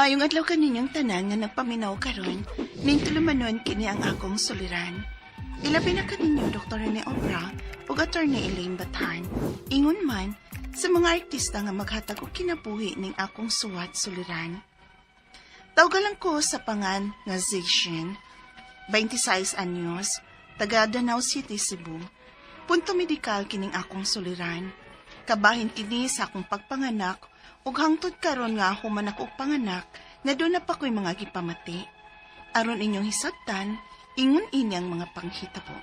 Maayong adlaw kaninyong tanan nga nagpaminaw karon, ning tulumanon kini ang akong suliran. Ilabi na kaninyo Dr. Rene Obra ug Attorney Elaine Bathan. Ingon man sa mga artista nga maghatag og kinabuhi ning akong suwat suliran. Tawgalan ko sa pangan nga Zixin, 26 anyos, taga Danao City, Cebu. Punto medikal kining akong suliran. Kabahin kini sa akong pagpanganak ug hangtod karon nga human ako og panganak nga doon na pa ko'y mga gipamati. Aron inyong hisabtan, ingon ini ang mga panghitabo.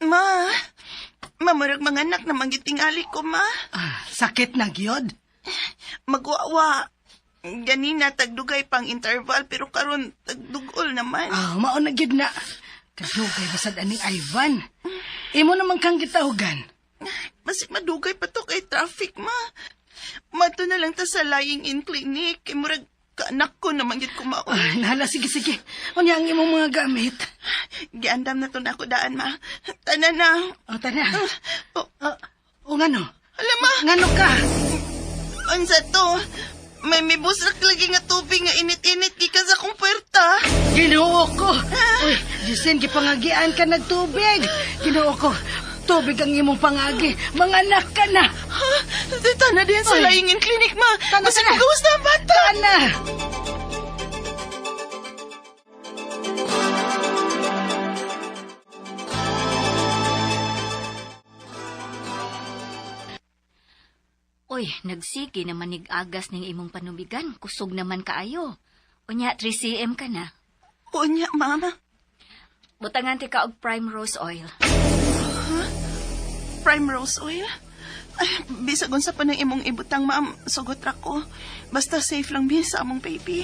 Ma, mamurag mga anak na manggitingali ko, ma. Ah, sakit na gyud. Magwawa. Ganina, tagdugay pang interval, pero karon tagdugol naman. Ah, mao na gyud na. Kadugay basad aning Ivan. Imo naman kang gitahugan. Basig madugay pa to kay traffic, ma. Mato na lang ta sa lying in clinic. Kay murag kaanak ko naman gyud kumaon. Ah, nahala, sige, sige. Unya ang imong mga gamit. Giandam na to na ako daan, ma. Tanan na. O, tana. Oh, O, o ngano? alam, ma. Ngano ka? Unsa to? May mibusrak lagi nga tubig nga init-init gikan sa akong puwerta. Ginoo ko. Uy, Justin, gipangagian ka nagtubig. Ginoo ko. Tubig ang imong pangagi. Mga anak ka na. Ha? Tana din sa Ay. lying in clinic, ma. Tana, Basig tana. magawas na ang bata. Tana. Uy, nagsige naman nig-agas ning imong panubigan. Kusog naman kaayo. Unya, 3 cm ka na. Unya, mama. Butangan ti ka og prime rose oil. Prime rose oil? Ay, bisag unsa pa nang imong ibutang, ma'am, sugot ra ko. Basta safe lang bi sa among baby.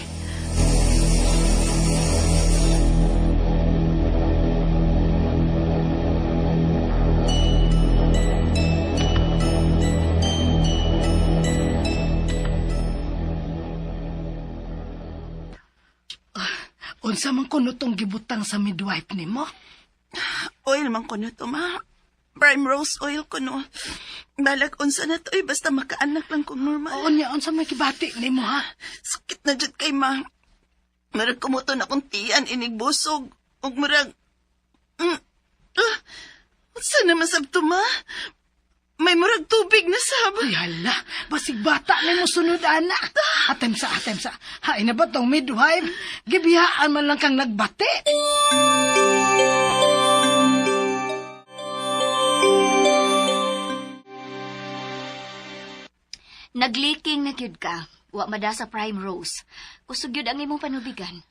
Unsa man kuno tong gibutang sa midwife nimo? Oil man kuno to, ma. Prime rose oil kuno. Balag unsa na to, eh, basta makaanak lang kung normal. Unya, unsa may gibati nimo ha? Sakit na jud kay ma. Murag kumuton akong tiyan inig busog. Ug murag... Ah, unsa na masab to, ma? May murag tubig na sab. Uy, hala, basig bata na mo sunod, ana. Atem sa, atem sa. Hay na ba tong midwife? Gibiyaan man lang kang nagbati. Nagleaking na gyud ka. Wa mada sa prime rose. Kusog gyud ang imong panubigan.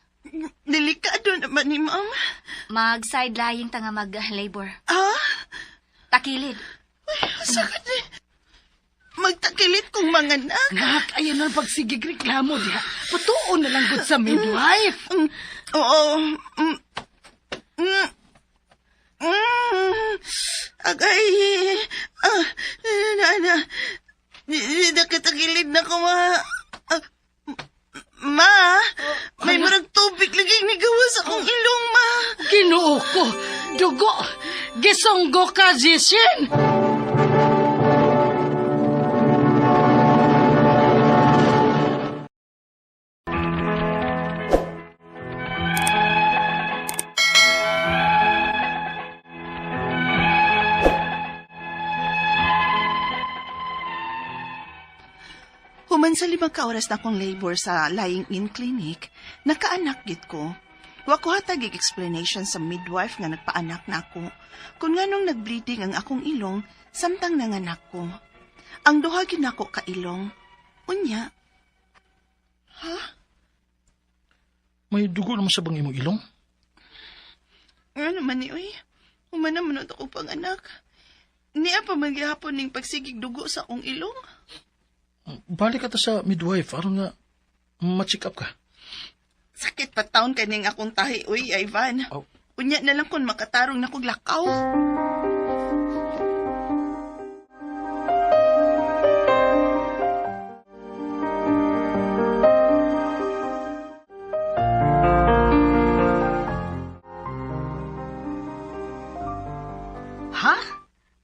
Delikado naman ni ma'am. Mag side lying ta nga mag labor. Ah? Takilid. Sakit eh. Magtakilit kong mga anak. Nak, ayan ang pagsigig reklamo diha. Patuon na lang gud sa midwife. Oo. Mm. Mm. Mm. Agay. Ah, na, na. Nakatagilid na ko, ma. Ah, ma, may murag tubig lagi nigawas akong ilong, ma. Ginoo ko, dugo, gisunggo ka, Jishin. Human sa 5 ka oras na akong labor sa lying-in clinic, nakaanak gid ko. Wa ko hatag og explanation sa midwife nga nagpaanak na ako, kung nganong nagbleeding ang akong ilong samtang nanganak ko. Ang duha gyud nako ka ilong. Unya. Ha? May dugo naman sa bang imong ilong? Ano man ni, uy? Human naman ako pang anak. Niya pa man gihapon ning pagsigig dugo sa akong ilong. Balik ka ta sa midwife aron nga ma-check up ka. Sakit pa taon kaning akong tahi, uy, Ivan. Oh. Unya na lang kung makatarong na kog lakaw.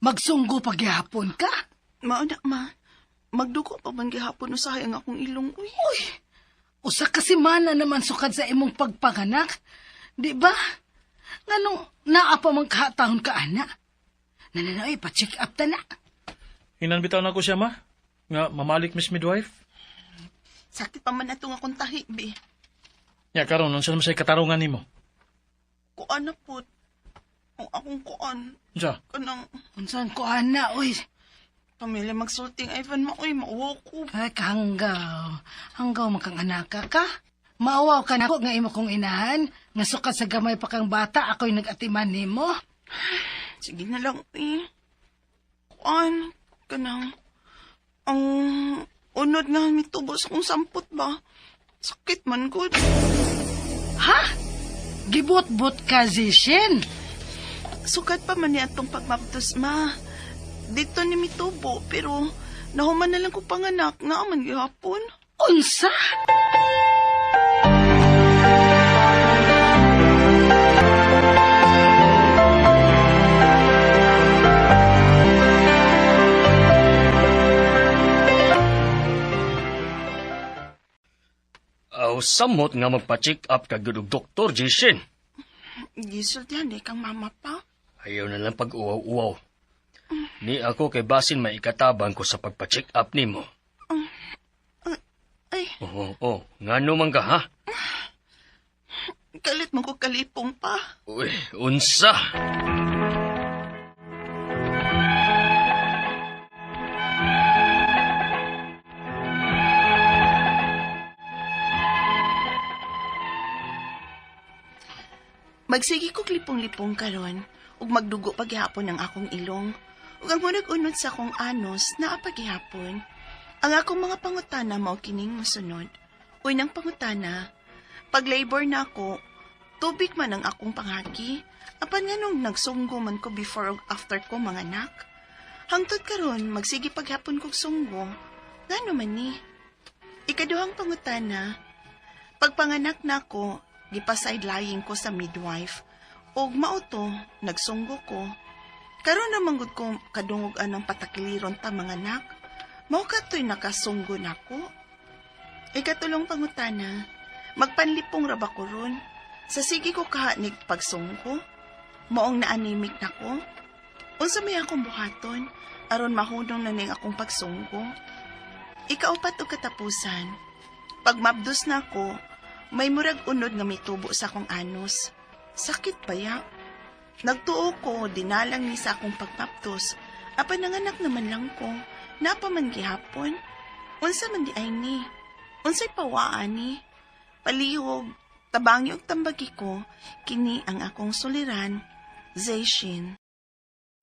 Magsunggo pagyapon ka. Mao na, ma. Magdugo pa man gihapon usahay ang akong ilong, uy. Uy, usa ka semana naman sukad sa imong pagpanganak. Di ba? Nganong naa pa man kahatahon ka, ana? Nananoy, pa-check up ta na. Hinan bitaw na ko siya, ma. Nga, mamalik Miss Midwife. Sakit pa man atong akong tahi, be. Ya, karon unsa naman say katarungan nimo? Kuan na pud. Ang akong kuan. Unsa? Kanang Unsan ko, ana, uy. pamilya magsulting Ivan ma, uy, mauwaw ko. Ay, kahanggaw. Hanggaw makang anaka ka. Maawaw ka na ako nga imo kong inahan. Nga sukad sa gamay pa kang bata, ako'y nag-atiman nimo. Sige na lang, eh. Kuan, kanang, ang unod nga mitubo sa kong sampot ba? Sakit man gud. Ha? Gibot-bot ka, Zishin. Sukat pa man niya atong pagmabdos, ma. Dito ni mitubo, pero nahuman na lang ko panganak, naaman gihapon. Unsa? Aw, samot nga magpa-check up ka gud og doktor, Jason. Gisultihan eh, kang mama pa. Ayaw na lang pag-uwaw-uwaw. Ni ako kay basin may ikatabang ko sa pagpa-check up nimo. Ay, Oo, oo. Ngano man ka, ha? kalit mo ko kalipong pa. Uy, unsa? Magsige ko lipong-lipong karon ug magdugo paghihapon ang akong ilong. Ug ang unod sa akong anos naa paghihapon. Ang akong mga pangutana mao kining mosunod. Unang pangutana, pag labor na ako, tubig man ang akong panghaki. Apan nganong nagsunggo man ko before ug after ko manganak. Hangtod karon magsige paghapon kog sunggo. Ngano man ni? Ikaduhang pangutana, pagpanganak na ako, gipa-sideline ko sa midwife. Og mao to, nagsunggo ko. Karon naman gud ko kadungog anang patakiliron ta mga anak. Mao katoy nakasunggo nako. Ikatulong pangutana, magpanlipong ra ba ko ron? Sa sige ko kahanig pagsunggo, moong naanimik nako. Unsa may akong buhaton aron mahunong na ning akong pagsunggo? Ikaupat og katapusan, pagmabdos na ako, may murag unod nga mitubo sa akong anus. Sakit ba ya? Nagtuo ko, dinalang ni sa akong pagmabdos. Apan nanganak naman lang ko, napa man gihapon. Unsa man di ay ni? Unsay pawaan ni? Palihog, tabangi og tambagi ko, kini ang akong suliran, Zayshin.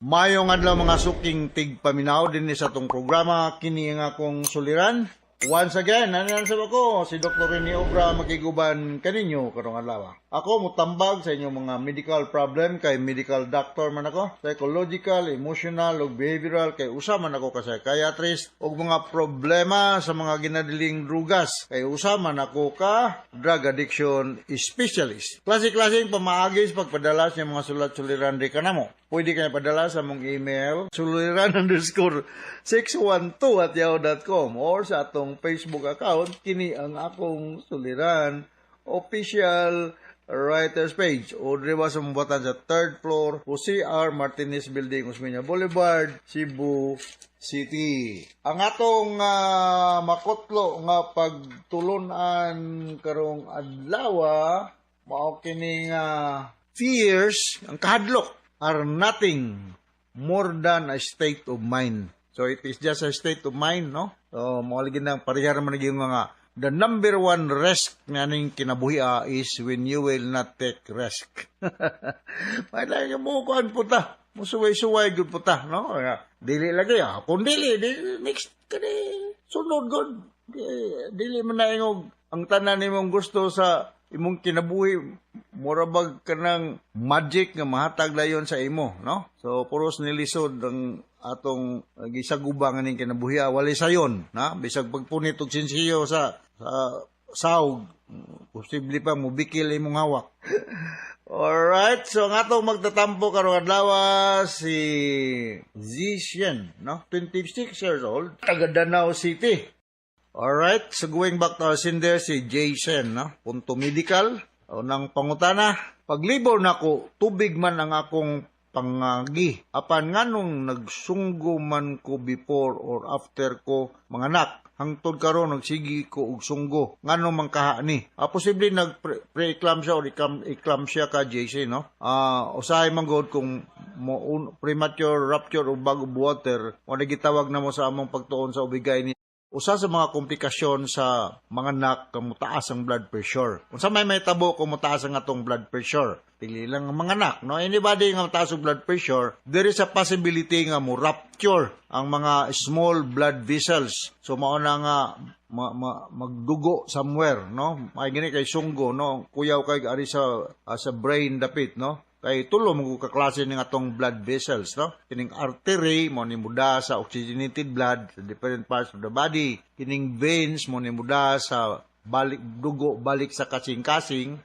Mayong adlaw mga suking tigpaminaw din sa atong programa kini ang akong suliran. Once again, nanan sa ko si Dr. Rene Obra makiguban kaninyo karong adlaw. Ako mutambag sa inyong mga medical problem kay medical doctor man ako, psychological, emotional ug behavioral kay usa man ako ka psychiatrist ug mga problema sa mga ginadiling drugas kay usa man ako ka drug addiction specialist. Klase-klaseng pamaagi sa pagpadala sa inyong mga sulat-suliran di kanamo. Pwede kayo padala sa mong email suliran_612@yahoo.com or sa atong Facebook account kini ang akong suliran official writers page o diri ba sa mong sa third floor o CR Martinez Building, Osmeña Boulevard, Cebu City. Ang atong makutlo nga pagtulunan karong adlaw mao kini nga fears, ang kahadlok are nothing more than a state of mind. So it is just a state of mind, no? So mao lagi nang pareha man yung mga the number one risk nga ning kinabuhi is when you will not take risk. May lagi mo kuan puta. Musuway-suway gud puta, no? Dili lagi Kung dili, dili next kani sunod gud. Dili man na ingog ang tanan nimong gusto sa imong kinabuhi mura bag kanang magic nga mahatag dayon sa imo, no? So puros nilisod ang atong gisaguba nga ning kinabuhi, walay sayon, na bisag pagpunit og sinsiyo sa sawg, posible pa mobikil imong hawak. Alright, so ang atong magtatampo karong adlaw si Zishen, no? 26 years old, taga Danao City. Alright, so going back to our sender, si Jason, no? Punto medical. Unang pangutana, paglibor nako, tubig man ang akong pangagi. Apan nganong nagsunggo man ko before or after ko manganak? Hangtod karon nagsigi ko og sunggo. Ngano man kaha ni? Posible nag pre-eclampsia or eclampsia ka, JC, no? Usahay man gud kung mo premature rupture of bag of water o nagitawag na mo sa among pagtuon sa OB-GYN, usa sa mga komplikasyon sa mga anak kung mutaas ang blood pressure. Unsa may mahitabo kung mutaas ang atong blood pressure? Dili lang ang mga anak, no? Anybody nga mataas ang blood pressure, there is a possibility nga mo rupture ang mga small blood vessels. So mao na nga magdugo somewhere, no? May gani kay sunggo, no? Kuyaw kay ari sa brain dapit, no? Kay tulo mo ka klase ning atong blood vessels, no? Kining artery mo ni muda sa oxygenated blood sa different parts of the body. Kining veins mo ni muda sa balik dugo balik sa kasing-kasing,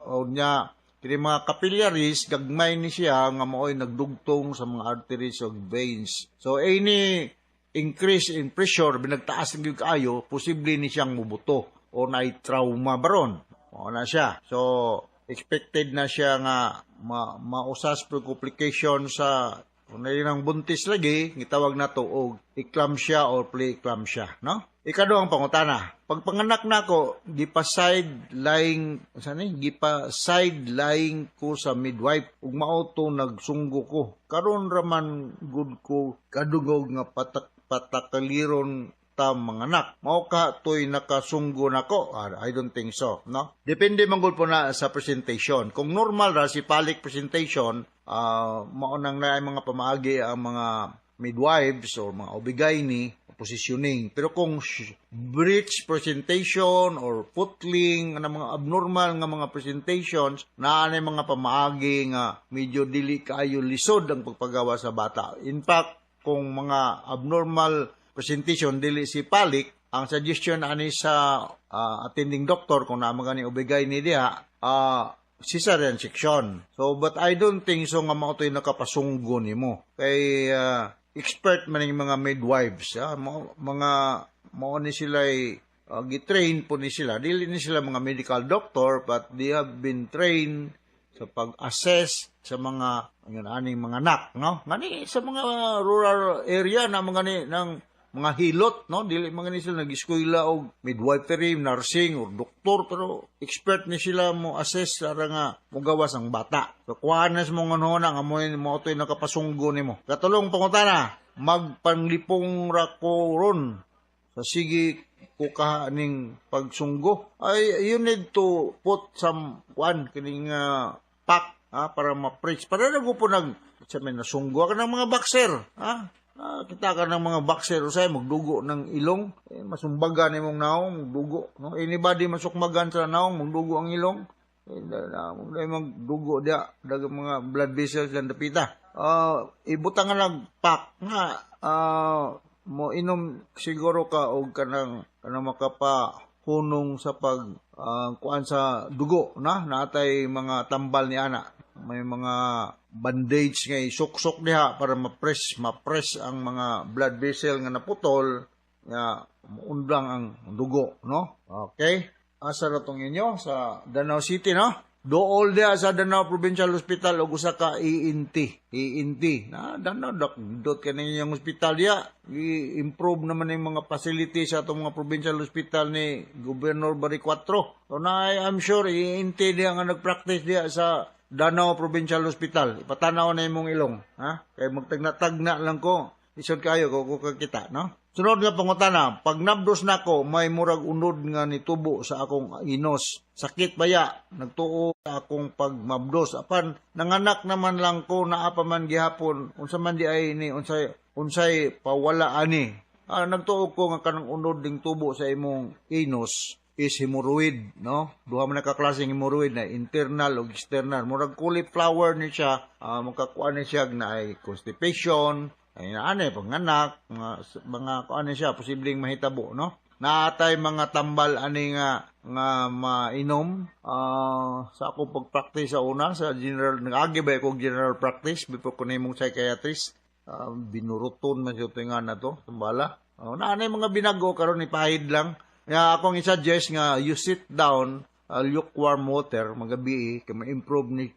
unya kini mga capillaries, gagmay ni siya nga maoy nagdugtong sa mga arteries ug veins. So any increase in pressure, binagtaas ng gyud kaayo, posible ni siyang mubuto o naay trauma baron. Mao na siya. So expected na siya nga mausas pro complication sa kung na ang buntis lagi, gitawag na to og eclampsia or pre-eclampsia, no? Ikaduhang pangutana. Pagpanganak nako, gipa side lying, sa ni? Gipa side lying ko sa midwife ug mao to nagsunggo ko. Karon raman gud ko kadungog nga patak patakaliron ta manganak. Mao ka to'y nakasunggo nako? Ah, I don't think so, no? Depende man gud po na sa presentation. Kung normal ra cephalic presentation, mao nang naay mga pamaagi ang mga midwives or mga OB-GYN positioning. Pero kung breech presentation or footling, nga mga abnormal nga mga presentations, naa nay mga pamaagi nga medyo dili kaayo lisod ang pagpagawa sa bata. In fact, kung mga abnormal presentation, dili cephalic, ang suggestion ani sa attending doctor kung naa man gani OB-GYN ni diha, cesarean section. So, but I don't think so nga mao to'y nakapasunggo nimo. Kay expert man yung mga midwives, mga mao ni sila gitrain po ni sila. Dili ni sila mga medical doctor, but they have been trained sa pag-assess sa mga yun aning mga anak, no? Ngani sa mga rural area na mga ni ng mga hilot, no? Dili mga ni sila nag-eskwela og midwifery, nursing or doktor, pero expert ni sila mo assess ara nga mogawas ang bata. So kuhaan na sa mga nga mo mo to'y nakapasunggo nimo. Katulong pangutana, magpanglipong ra ko ron sa sige ko kaning pagsunggo. Ay, you need to put some kuan kining pack para ma-preach. Para na po nag sa may nasunggo ka ng mga boxer, ha? Kita ka ng mga boxer usay magdugo ng ilong, eh, masumbagan imong naong magdugo, no? Anybody masukmagan sa naong, magdugo ang ilong. Eh, na magdugo dia dag mga blood vessels lang dapita. Ibutang nga nag pack nga mo inom siguro ka og kanang makapahunong sa pag kuan sa dugo na naatay mga tambal ni ana, may mga bandage nga isuksok diha para ma-press ang mga blood vessel nga naputol nga undang ang dugo, no? Okay, asa ra tong inyo? Sa Danao City, no? Dool diha sa Danao Provincial Hospital og usa ka ENT. ENT na Danao dok dot kani yung hospital diha. I-improve naman yung mga facilities sa atong mga provincial hospital ni Governor Baricuatro. So na I'm sure ENT diha nga nagpractice diha sa Danao Provincial Hospital. Ipatanaw na imong ilong, ha? Kay magtagna-tagna lang ko. Isod kayo ko ko kakita, no? Sunod nga pangutana, pag nabdos nako, may murag unod nga nitubo sa akong inos. Sakit baya? Nagtuo sa akong pagmabdos. Apan nanganak naman lang ko, naa pa man gihapon. Unsa man di ay ni, unsay pawala ani? Nagtuo ko nga kanang unod ding tubo sa imong inos is hemorrhoid, no? Duha man na ka klaseng hemorrhoid na internal o external. Murag cauliflower ni siya, makakuan ni siya na ay constipation, ay naane panganak, mga kuan ni siya posibleng mahitabo, no? Naatay mga tambal ani nga nga mainom. Sa ako pag-practice sa una sa general, nag-agi ba ako general practice before ko nahimong psychiatrist. Binuruton man siya nga na to, tambala. Naanay mga binago karon ipahid lang. Nga akong i-suggest nga you sit down, lukewarm water magabi kay ma-improve ni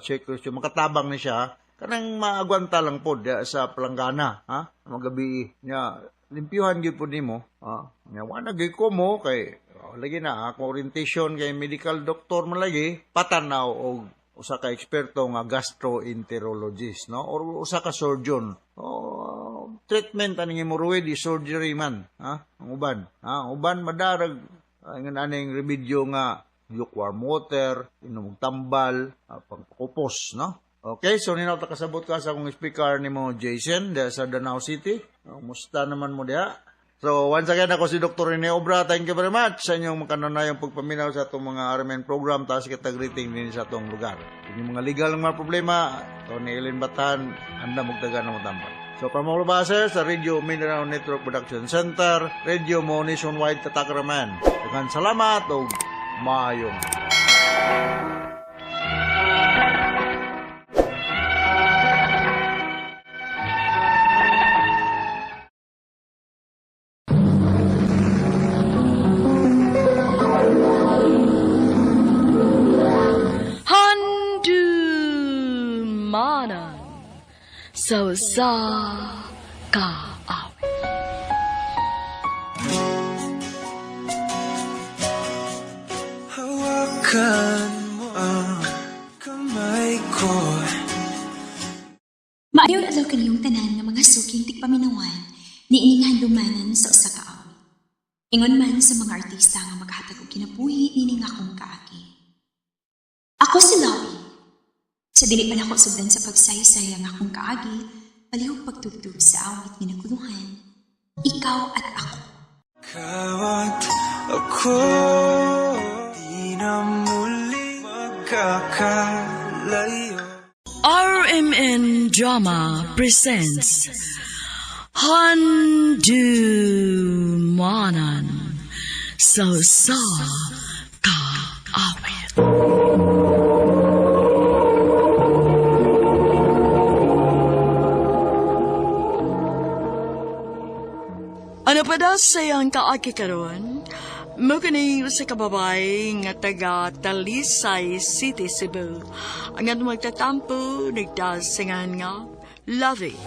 circulation, makatabang ni siya kanang maagwanta lang pod sa palanggana, ha, magabi nya limpyuhan gyud pod nimo, ha, nya wa na gyud ko mo kay lagi na ako orientation kay medical doctor man lagi patanaw og usa ka eksperto nga gastroenterologist, no, or usa ka surgeon. Treatment aning hemorrhoid is surgery man, ha, ang uban, ha, ang uban madarag ingon aning remedyo nga lukewarm water, inom og tambal, pangpakupos, no. Okay, so ninaw ta kasabot ka sa akong speaker nimo Jason diha sa Danao City. Kumusta naman mo diha? So once again, ako si Dr. Rene Obra. Thank you very much sa inyong makanunayong pagpaminaw sa atong mga RMN program. Taas kita greeting din sa atong lugar. Inyong mga legal mga problema, Tony Ellen Batan, anda magtaga na mo tambal. So from all of us here sa Radio Mindanao Network Production Center, Radio Mo Nationwide Tatakraman. Daghang salamat ug maayong Handumanan sa usa ka awit. Hawakan mo ang kamay ko. Maayong adlaw kaniyong tanan nga mga suking tigpaminawan niining handumanan sa usa ka awit. Ingon man sa mga artista nga maghatag og kinabuhi nining akong kaagi. Ako si Lovey. Sa dili pa nako sugdan sa pagsaysay ang akong kaagi, palihog pagtugtog sa awit nga naguluhan, Ikaw at Ako. Ikaw at ako, di na muli magkakalayo. RMN Drama presents Handumanan sa usa ka awit. Ano pa daw sayang kaaki karon? Mo kini usa ka babae nga taga Talisay City, Cebu. Ang atong magtatampo nagdasingan nga Lovey.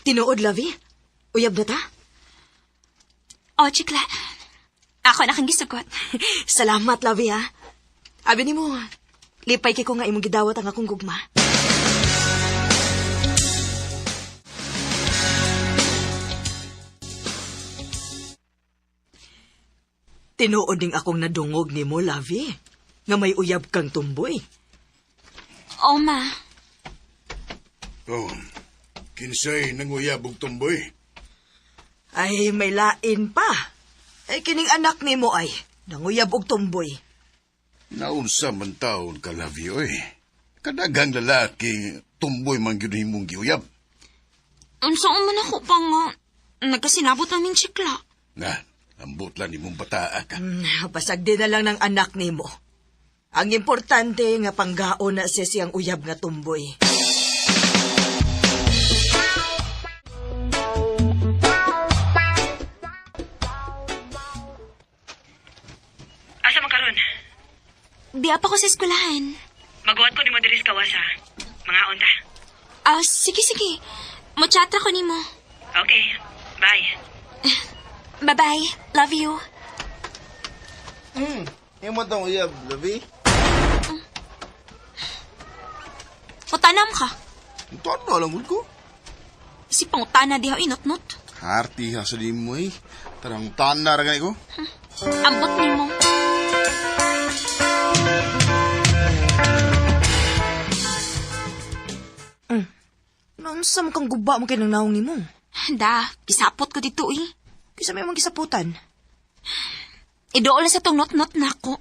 Tinuod, Lovey? Uyab na ta? O, chikla. Ako na kang gisugot. Salamat, Lovey, ha? Abi nimo, lipay kay ko nga imong gidawat ang akong gugma. Tinuod ning akong nadungog nimo, Lovey, nga may uyab kang tumboy. O, ma. Oh, kinsay nanguyab og tumboy. Ay, may lain pa. Ay, kining anak nimo ay, nanguyab og tumboy. Naunsa man taon ka, Lovey, oy. Kadaghang lalaki, tumboy man gyud himong giuyab. Unsa man ako pa nga. Nagkasinabot namin chikla. Na, ambot lang nimong bataa ka. Basag din na lang ng anak nimo. Ang importante nga panggaon na siya siyang uyab nga tumboy. Asa man karon? Biya pa ko sa eskwelahan. Maguwat ko nimo diri sa kawas ha. Mga unta. Sige, sige. Mochatra ko nimo. Okay. Bye. Bye-bye. Love you. Imo tong uyab, Lovey. Putanam ka. Tuan lang ko. Si pangutana diha inutnot. Harti ha sa mo eh. Tarang tanar gani ko. Ambot nimo. Unsa man kang guba mo kay nang naong nimo? Da, gisapot ko dito eh. Kisa may mong gisaputan. Idool na sa tong not-not nako.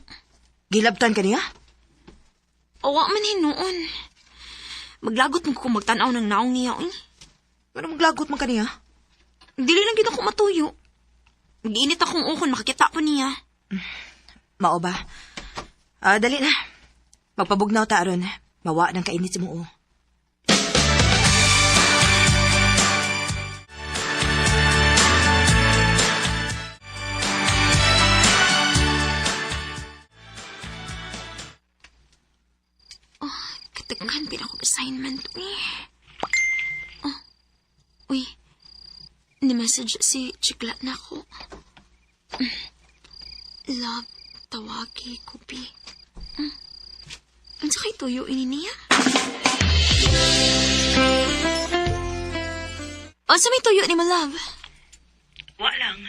Gilabtan ka niya? Owa man hinuon. Maglagot mo kung magtanaw ng naong niya eh. Ano maglagot man ka niya? Dili lang gid ako matuyo. Giinit akong ukon makakita ko niya. Mao ba? Ah, dali na. Magpabugnaw ta aron. Mawa ng kainit sa mo. Oh, kataghan pila ko assignment eh. Oh, uy. Ni-message si Chikla na ako. Love, tawagi ko, bi. Ang sakay tuyo ini niya? Unsa may tuyo ni mo, love? Wa lang.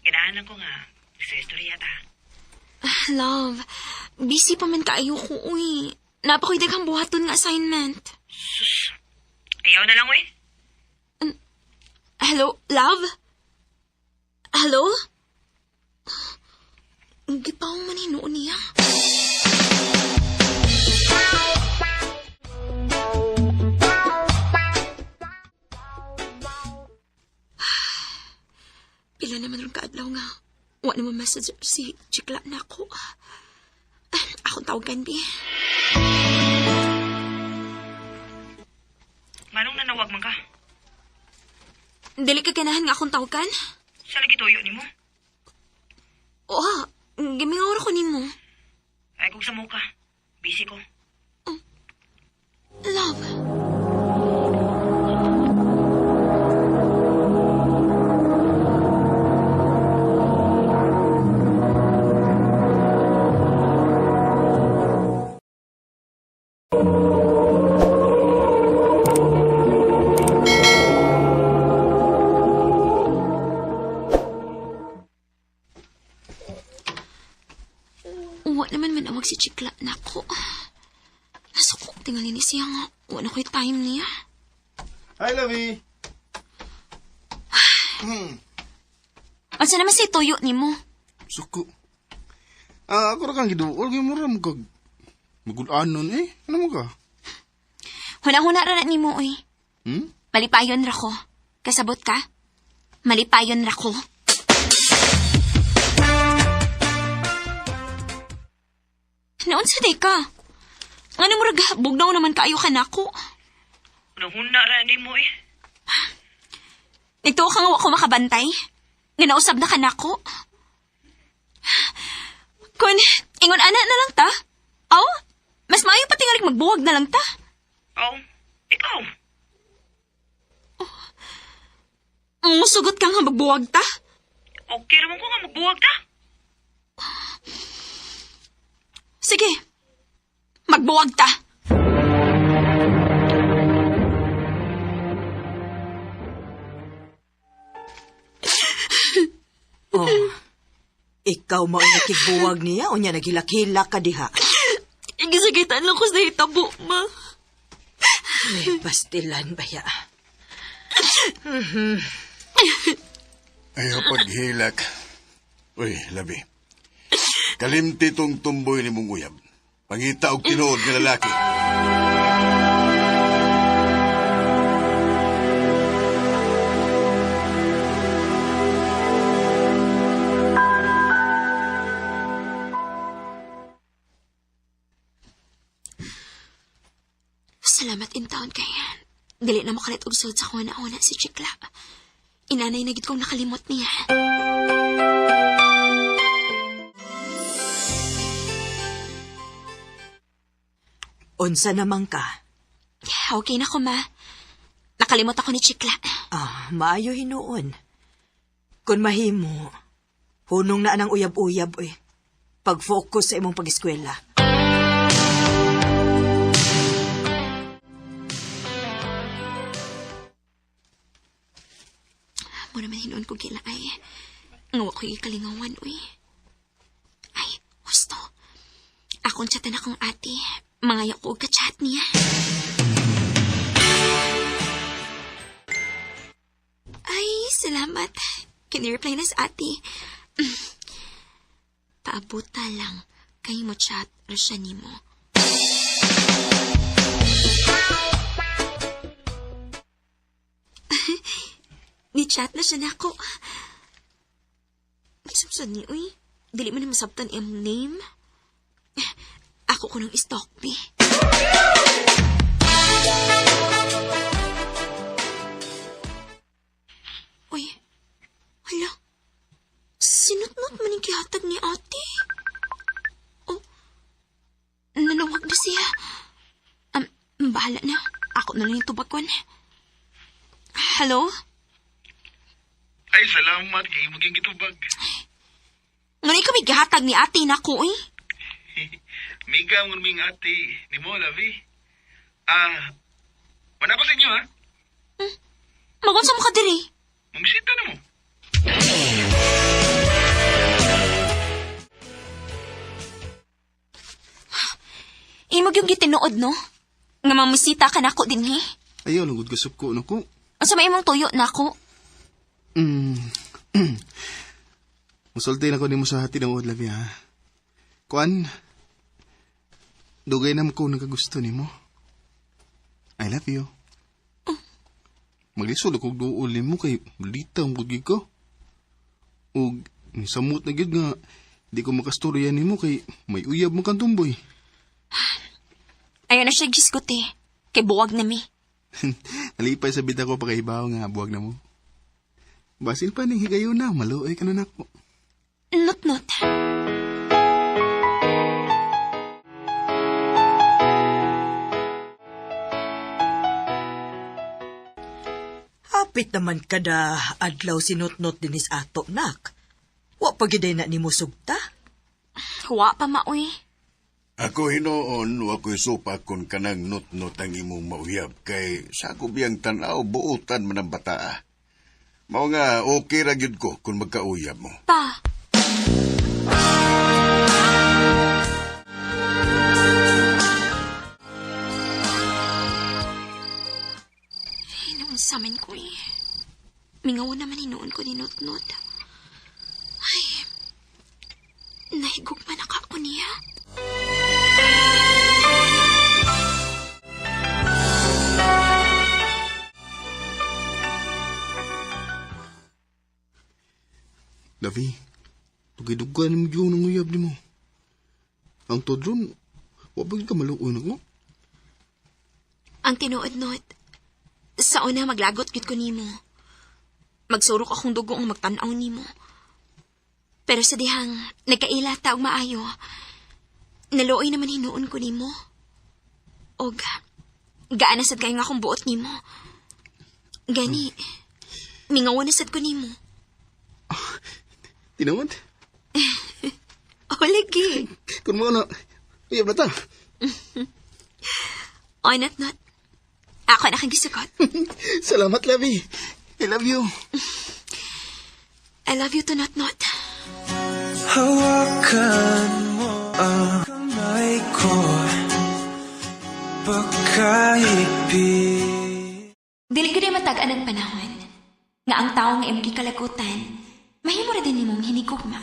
Ganahan lang ko nga. Sa istorya ta. Ah, love, busy pa man kaayo ko, uy. Napakoy daghang buhaton nga assignment. Sus. Ayaw na lang, uy. Hello, love? Hello? Gipaw man hinuon niya. Pila naman rin kaadlaw nga. Wa naman message si Chikla na ako. Ah, akong tawagan, bi. Manong nanawag man ka? Dili ka ganahan nga akong tawagan? Sa lagi tuyo nimo? Oo, gimingaw ra ko nimo. Ay kung sa ka. Busy ko. Love. Wa naman manawag si Chikla nako. Nasuko, tingali ni siya nga. Wa na ko'y time niya. Hi, Lovey. Unsa naman si tuyo nimo? Suko. Ah, ako ra kang giduol kay mura mo kag magulanon eh. Ano mo ka? Huna-huna ra na nimo oy. Hmm? Malipayon ra ko. Kasabot ka? Malipayon ra ko. Naunsa day ka? Ano mo rag bugnaw naman kaayo ka nako? Nahuna ra nimo eh. Nagtuo ka nga wa ko makabantay? Nga nausab na ka nako? Kun, ingon ana na lang ta? Aw, mas maayo pa tingalig magbuwag na lang ta. Oh, ikaw. Musugot ka nga magbuwag ta? Okay ra man ko nga magbuwag ta. Sige, magbuwag ta. Oh. Ikaw mao nakigbuwag niya o niya naghilak-hilak ka diha. Gisagitan lang ko sa hitabo, ma. Ay, pastilan ba ya? Ayaw paghilak. Uy, labi. Kalimti tong tumboy ni mong uyab. Pangita og tinuod nga lalaki. Salamat in town kay dili na makalit og sud sa kuha na si Chikla. Inanay na gid kong nakalimot niya. Unsa naman ka? Okay na ko, ma. Nakalimot ako ni Chikla. Ah, maayo hinuon. Kung mahimo, hunong na anang uyab-uyab oy. Pag-focus sa imong pag-eskwela. Mo naman hinuon ko gila ay. Nga wa ko'y kalingawan, uy. Ay, husto. Akong chatan akong ate. Mangayo ko og ka-chat niya. Salamat. Kini-reply na sa ate. Paabuta lang kay mo chat ra siya nimo. Ni chat na siya nako. Sumsod ni, uy. Dili man na masabtan iyang name. Ako ko nang stalk, be. Uy, hala. Sinutnot man yung gihatag ni ate. Oh, nanawag na siya. Bahala na. Ako na lang yung tubakon. Hello? Ay, salamat kay maging gitubag. Ngunit kami gihatag ni ate nako, eh. Miga ang ming ate ni mo, Lavi. Ah, wala ko sa inyo, ha? Magunsa mo ka diri. Mamisita na mo. Imog yung gitinuod, no? Nga mamusita ka nako din, he. Ayaw, lungod ka ko nako. Unsa may imong tuyo nako? Musulti na ko nimo sa tinuod, Lavi, ha? Kuan, dugay na ko nagagusto nimo. I love you. Maglisod ako duol nimo kay malita ang gud ko. Ug nisamot na gyud nga di ko makastorya nimo kay may uyab mo kang tumboy. Ayaw na siya gisgot, eh. Kay buwag na mi. Nalipay sa bida ko pagkahibaw nga buwag na mo. Basin pa ning higayon na, maluoy ka na nako. Not-not. Hapit naman kada adlaw sinutnot dinis ato, nak. Wa pa gyud na nimo sugta. Wa pa maoy. Ako hinoon, wa ko'y supa kung kanang nutnot ang imong mauyab kay sa ako biyang tanaw buutan man ang bataa. Mao nga, okay ra gyud ko kung magkauyab mo. Pa. Naunsa man ko eh. Mingaw naman hinuon ko ni Nutnut. Ay, nahigugma na ka ako niya. Lavi, dugay-dugay na mo yun ang uyab nimo. Ang todron, wa ba gyud ka maluoy nako? Ang tinuod, Not, sa una maglagot gyud ko nimo. Magsurok akong dugo ang magtan-aw nimo. Pero sa dihang nagkaila ta og maayo, naluoy naman hinuon ko nimo. Og gaana sad kayo nga akong buot nimo. Gani, mingaw na sad ko nimo. Tinuod? O lagi. Kung mo na, uyab na ta. Oy, Not Not. Ako na kang gisugot. Salamat, Lavi. I love you. I love you too, Not Not. Hawakan mo ang kamay ko. Baka higpit. Dili gyud matag-an ang panahon nga ang tawo nga imong gikalagutan, mahimo ra din nimong hinigugma.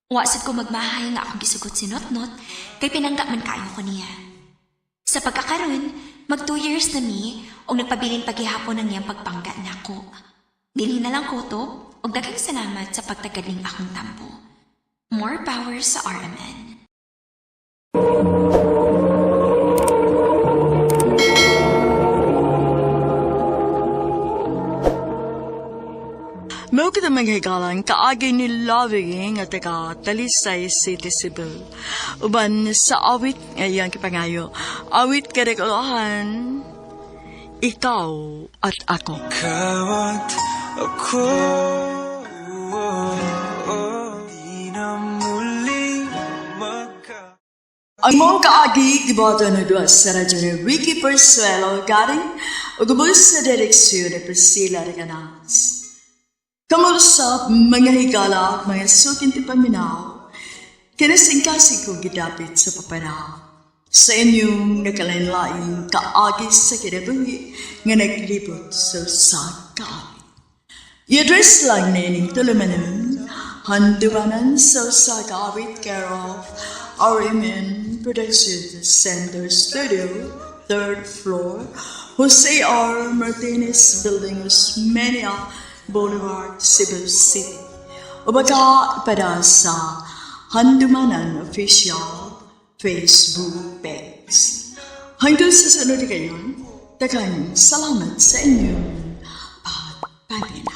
Wa sad ko magmahay nga akong gisugot si Notnot kay pinangga man kaayo ko niya. Sa pagkakaron, mag 2 years na mi og nagpabilin paghihapon ang iyang pagpangga nako. Dinhi na lang ko to og daghang salamat sa pagtagad ning akong tampo. More power sa RMN. Mao kita mga higalang kaagi ni Lovie nga taga Talisay City, Cebu. Uban sa awit nga iyang kipangayo. Awit kadagulahan, ikaw at ako. Ikaw at ako, di na muling magka. Ang mong kaagi, gibuhaton na duwa sa radyo ni Ricky Persuelo Garing ug ubos sa direksyon ni Priscilla Reganas. Kamusta mga higala, mga sukin ti paminaw, kinasingkasing ko gidapit sa papanaw. Sa inyong nakalain-laing kaagi sa kinabuhi nga naglibot sa usa kaawit. I-address lang nining tulumanon, handumanan sa usa ka awit care of RMN Production Center Studio, third floor, Jose R. Martinez Building, Osmeña Boulevard, Cebu City. O baka ipada sa Handumanan Official Facebook page. Hanggang sa sunod kayon, daghang salamat sa inyong pagpaminaw.